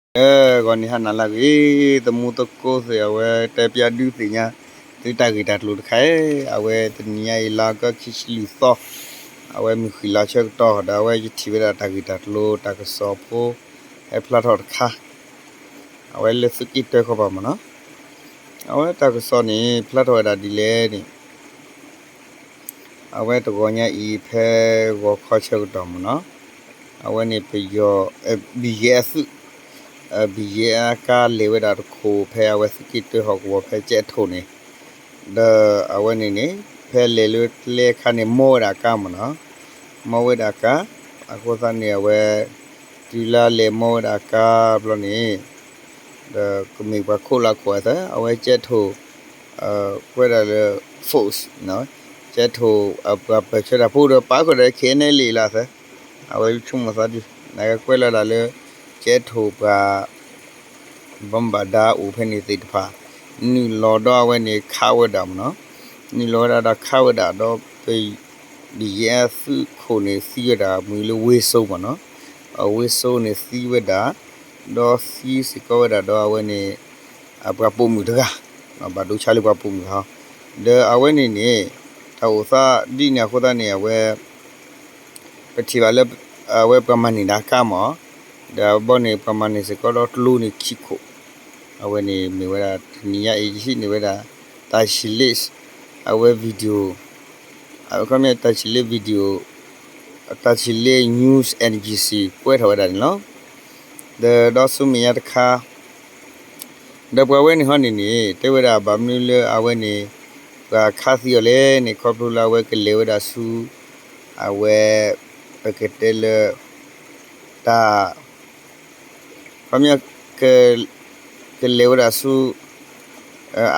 လၢဂီၤန့ၣ် ဟါနၤလၢအဂ့ၤ, သမူသကိးသ့ၣ် အဝဲတဲပျးဒုးသ့ၣ်ညါ သုတၢ်ဂ့ၢ်တၢ်ကျိၤတခါ, အဝဲတနံၤညါအံၤ လါကၠီခံဆံလွံၢ်သီ, အဝဲမုၢ်ဃံးလါဆၢကတီၢ်ဒီး အဝဲယထံၣ်ဝဲဒၣ်တၢ်ဂ့ၢ်တၢ်ကျိၤ တၢ်ကစီၣ်ဖိ ဟဲဖျါထီၣ်တခါ, အဝဲလၢသုးက့တၢခီပၤမ့ၢ်နီၤ, အဝဲတၢ်ကစီၣ်န့ၣ် ဖျါထီၣ်ဝဲဒၣ်ဒ်လဲၣ်န့ၣ် အဝဲတဂီၤညါအံၤ ဖဲဂီၤခီဆၢကတီၢ်မ့ၢ်နီၤ, အဝဲန့ၣ်ပယီၤ ဘံၣ်ယဲအသုး, ဘံၣ်ယဲအကါလဲၤဝဲဒၣ်တခိၣ် ဖဲအဝဲသုးက့တၢဟီၣ်ကဝီၤ ဖဲကဲးထိၣ်န့ၣ်, ဒီးအဝဲန့ၣ်န့ၣ် ဖဲလဲၤလၢကျဲအခါန့ၣ် မီဝဲဒၣ်အကါမ့ၢ်နီၤ, မီဝဲဒၣ်အကါ, အဃိသတးန့ၣ် အဝဲ တုၤလၢလဲၤမီဝဲဒၣ်အကါဘျီန့ၣ် ဒီးကမ့ၢ်ပှၤခိၣ်လၢခိၣ်အသး အဝဲကဲးထိၣ် ကွဲးဒၣ်လၢ force ကဲးထိၣ်အပှၤပၢၢ်ဆၢတၢ်ဖိဒီး ပာ်ဃုာ်ဒီး ခဲအံၤန့ၣ်လံလၢသး, အဝဲဆိကမိၣ်သးဒ် နကကွဲးလီၤဒၣ်လၢ ကဲးထိၣ်ပှၤ ဘီမဘၣ်ဒါအိၣ်ဖဲန့ၣ်သ့ၣ်တဖၣ် နုာ်လီၤဒီးအဝဲန့ၣ်ခးဝဲဒၣ်မ့ၢ်နီၤ, နုာ်လီၤဝဲဒၣ်ဒီးခးဝဲဒၣ်ဒီး ပ ဘံၣ်ယဲအသုးခိၣ်န့ၣ် သံဝဲဒၣ်မုၢ်လၢဝ့စိမ့ၢ်နီၤ, အဝ့စိန့ၣ်သံဝဲဒၣ်, ဒီးသံစ့ၢ်ကီးဝဲဒၣ်ဒီးအဝဲန့ၣ် အပှၤပိာ်မုၣ်တဂၤ, ဘၣ်ဒိဆါလၢပှၤပိာ်မုၣ်တဂၤ, ဒီးအဝဲန့ၣ်န့ၣ် တၢ်အိၣ်သးဒ်န့ၣ်အဃိသတးန့ၣ် အဝဲ ပထံၣ်ဘၣ်လၢ အဝဲပှၤမၤန့ၢ်ဒၣ်ကါမ့ၢ်, ဒီးအဘီန့ၣ် ပှၤမၤန့ၢ်စ့ၢ်ကီးဒီးကျိန့ၣ်ခံခိၣ်, အဝဲန့ၣ်မ့ၢ်ဝဲဒၣ် တနံၤညါအံၤ ယဟံးန့ၢ်ဝဲဒၣ် တၢ်ဆံၣ်လ့ အဝဲ video အခီပညီ တၢ်ဆံၣ်လ့ video တၢ်ဆံၣ်လ့ news agency ကွဲးထီၣ်ဝဲဒၣ်န့ၣ်လီၤ. ဒီးဒီးဆူမဲာ်ညါတခါ ဒီးပှၤဝဲန့ၣ်ဟီန့ၣ်န့ၣ် တဲဝဲဒၣ်ဘၣ်မနုၤလၢအဝဲန့ၣ် ပှၤခးသံအီၤလဲၣ်န့ၣ် ခီဖျိလၢအဝဲကလဲၤဝဲဒၣ်ဆူ အဝဲ ပကတဲလၢ တၢ် ခီပညီ ကလဲၤဝဲဒၣ်ဆူ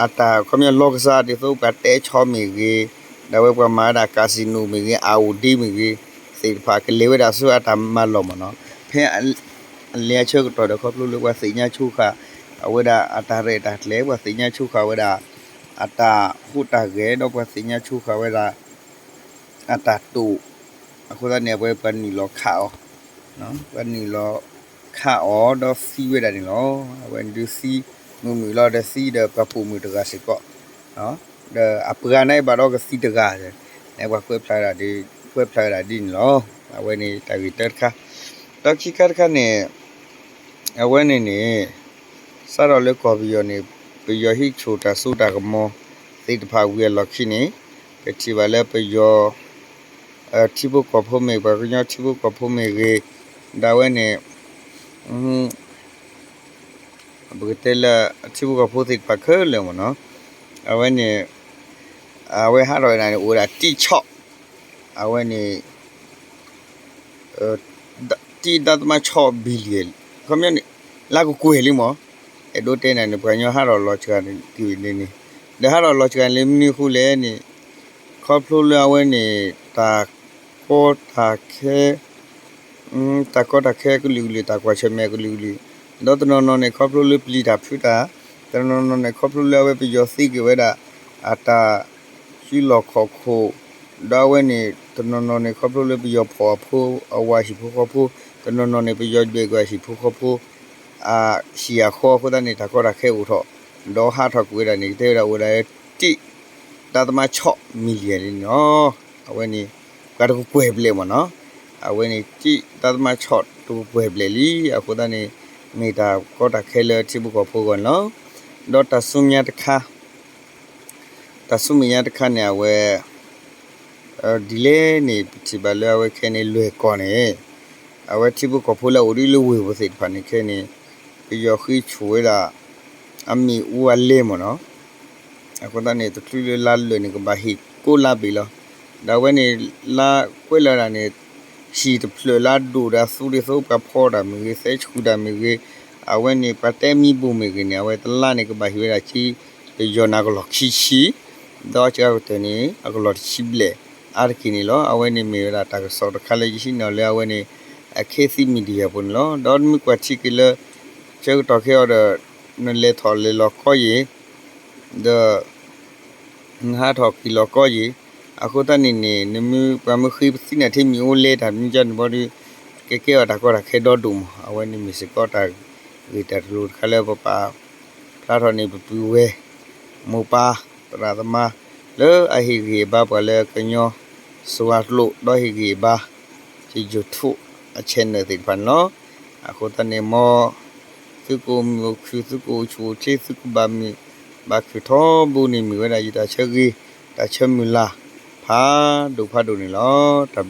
အတၢ်ခီပညီလီၢ်ကစၢ်ဒ်သိးပှၤတဲဆီမ့ၢ်ဂ့ၤ, ဒီးအဝဲပှၤမၤဝဲဒၣ် casino မ့ၢ်ဂ့ၤ, အအိၣ်ဒ့မ့ၢ်ဂ့ၤ သ့ၣ်တဖၣ် ကလဲၤဝဲဒၣ်ဆူအတၢ်မၤလီၢ်မ့ၢ်နီၤ, ဖဲ အလဲၤအဆၢကတီၢ်ဒီး ခီဖျိလၢပှၤသ့ၣ်ညါဆိဃာ် အဝဲဒၣ်အတၢ်ရဲၣ်တၢ်ကျဲၤ, ပှၤသ့ၣ်ညါဆိဃာ်ဝဲဒၣ် အတၢ်ဟူးတၢ်ဂဲၤ ဒီးပှၤသ့ၣ်ညါဆိဃာ်ဝဲဒၣ် အတၢ်တိာ်, အဃိသတးန့ၣ် အဝဲပှၤနုာ်လီၤခးအီၤ, ပှၤနုာ်လီၤခးအီၤဒီးသံဝဲဒၣ်န့ၣ်လီၤ. အဝဲန့ၣ်ဒုးသံမုာ်မုာ်လီၤ ဒီးသံဒီးပှၤပိာ်မုၣ်တဂၤစ့ၢ်ကီး, ဒီးအပှၤန့ၣ်ဘၣ်ဒီးကသံတဂၤ, န့ၣ်ပှၤကွဲးဖျါဝဲဒၣ်ဒ်, ကွဲးဖျါဝဲဒၣ်ဒ်န့ၣ်လီၤ. အဝဲန့ၣ်တၢ်ဂ့ၢ်တၢတခါ, ဒီးခံခါတခါန့ၣ် အဝဲန့ၣ်န့ၣ် စးထီၣ်လၢကီၢ်ပယီၤန့ၣ် ပယီၤဟံးဆူၣ်တၢ်စိတၢ်ကမီၤသ့ၣ်တဖၣ်ဝံၤအလီၢ်ခံန့ၣ် ပထံၣ်ဘၣ်လၢပယီၤ ထံဖိကီၢ်ဖိမ့ၢ် ပှၤကညီထံဖိကီၢ်ဖိမ့ၢ်ဂ့ၤ, ဒီးအဝဲန့ၣ် ပကတဲလၢ ထံဖိကီၢ်ဖိသ့ၣ်တဖၣ်ခဲလၢာ်မ့ၢ်နီၤ, အဝဲန့ၣ် အဝဲဟးထီၣ်ဝဲဒၣ်န့ၣ် အိၣ်ဝဲဒၣ်တံၢ်ဆီၣ်, အဝဲန့ၣ် တံၢ်ဒသမၣ်ဆီၣ် billion, ခီပညီန့ၣ် လၢကကွဲၢ်လံမ့ၢ်, အဲၣ်ဒိးတဲနၤန့ၣ် ပှၤကညီဟးထီၣ်လီၤစှၤန့ၣ် ဒီးဟးထီၣ်လီၤစှၤလၢမနုၤအဃိလဲၣ်န့ၣ်, ခီဖျိလၢအဝဲန့ၣ် တၢ်ကီတၢ်ခဲ တၢ်ကီတၢ်ခဲကလုာ်ကလုာ် တၢ်ကွၢ်ဆၢၣ်မဲာ်ကလုာ်ကလုာ်, ဒီးတနီၤနီၤန့ၣ် ခီဖျိလၢပျံၤတၢ်ဖုးတၢ်, တနီၤနီၤန့ၣ် ခီဖျိလၢအဝဲပယီၤသ့က့ၤဝဲဒၣ် အတၢ်စုလီၢ်ခီၣ်ခိၣ်, ဒီးအဝဲန့ၣ် တနီၤနီၤန့ၣ် ခီဖျိလၢပယီၤဖီၣ်အဖိ အဝၤဟံၣ်ဖိဃီဖိ, တနီၤနီၤန့ၣ် ပယီၤဒွဲၣ်ကွံာ်အဟံၣ်ဖိဃီဖိ အဟံၣ်အဃီအဃိသတးန့ၣ် တၢ်ကီတၢ်ခဲအိၣ်ထီၣ်, ဒီးဟးထီၣ်ကွံာ်ဝဲဒၣ်န့ၣ် ကတဲဝဲဒၣ်အိၣ်ဝဲဒၣ် တံၢ် ဒသမၣ်ဆီၣ် million လံန့ၣ်လီၤ. အဝဲန့ၣ် ပှၤတကကွဲၢ်ဘျဲၣ်မ့ၢ်နီၤ, အဝဲန့ၣ် တံၢ်ဒသမၣ်ဆီၣ်တကကွဲၢ်ဘျဲၣ်လံ, အဃိသတးန့ၣ် မ့ၢ်တၢ်ကီတၢ်ခဲလၢထံဖိကီၢ်ဖိအဂီၢ်န့ၣ်လီၤ. ဒီးတၢ်ဆူညါတခါ တၢ်ဆူမဲာ်ညါတခါန့ၣ် အဝဲ ဒ်လဲၣ်န့ၣ် ပထံၣ်ဘၣ်လၢအဝဲခဲအံၤန့ၣ် လွဲၢ်ကီၢ်န့ၣ် အဝဲထံဖိကီၢ်ဖိလၢအအိၣ်ဒ်လၢဝ့ၢ်ပူၤသ့ၣ်တဖၣ်န့ၣ် ခဲအံၤန့ၣ် ပယီၤဃ့ဆူၣ်ဝဲဒၣ် အမ့ၣ်အူအလဲမ့ၢ်နီၤ, အဃိသတးန့ၣ် တချုးလၢလါလွဲၢ်န့ၣ် ကဘၣ်ဟ့ၣ်ကိးလါဘ့ၣ်လီၤ. ဒီးအဝဲန့ၣ် လါကွဲးလၢဒၣ်န့ၣ် ဟံၣ်တဖျၢၣ်လၢအဒိၣ်ဒီးအသူဒ်သိးပှၤဖီတၢ်မ့ၢ်ဂ့ၤ သဲဆူၣ်တၢ်မ့ၢ်ဂ့ၤ, အဝဲန့ၣ် ပှၤတဲမံဘိၣ်မ့ၢ်ဂ့ၤန့ၣ် အဝဲတလါန့ၣ် ကဘၣ်ဟ့ၣ်ဝဲဒၣ်က့ ပယီၤန့ၣ်အကလီၢ်ခံဆံ, ဒီးစှၤကတၢၢ်န့ၣ် အကလီၢ်တဆံဘျဲၣ် အါတက့ၢ်န့ၣ်လီၤ. အဝဲန့ၣ်မ့ၢ်ဝဲဒၣ်တၢ်ကစီၣ်တခါလၢယဟံးန့ၢ်လၢအဝဲန့ၣ် အ Khit Thit Media ပူၤန့ၣ်လီၤ. ဒီးနမ့ၢ်ကွၢ်ထံက့ၤလၢ ဆၢကတီၢ်ခဲအံၤဒီး နလဲၤထီၣ်လဲၤလီၤကီယံၤ ဒီး နဟးထီၣ်က့ၤလီၤကီယံၤ, အဃိသတးန့ၣ်န့ၣ် နမ့ၢ်ပှၤမ့ၢ်ဃ့ပသံနၤထဲမ့ၣ်အူလဲတၢ်မနုၤကန့ၣ်ဘီဒီး ကကဲအီၤတၢ်ကီတၢ်ခဲဒီဒိၣ်မး, အဝဲန့ၣ်မ့ၢ်စ့ၢ်ကီးတၢ် ဂ့ၢ်တၢ်တလိၤတခါလၢပပာ်ဖျါထီၣ်န့ၣ် ပပုၢ်ဝဲၢ် မိၢ်ပၢ် သရၣ်သမါ လၢအဟ့ၣ်ဂံၢ်ဟ့ၣ်ဘါပှၤလၢကညီစှၤကျိာ် ဒီးဟ့ၣ်ဂံၢ်ဟ့ၣ်ဘါ က YouTube အ channel သ့ၣ်တဖၣ်န့ၣ်လီၤ. အဃိသတးန့ၣ် မ်သုကအိၣ်မုာ်အိၣ်ခုၣ် သုကအိၣ်ဆူၣ်အိၣ်ချ့ သုကဘၣ်မုာ်ဘၣ်ခုၣ်ထီဘိန့ၣ် မ့ၢ်ဝဲဒၣ်ယတၢ်ဆၢဂ့ၤ တၢ်ဆၢမုၢ်လၢ် ဖးဒိၣ်ဖးဒိၣ်န့ၣ်လီၤ. တၢ်ဘျုး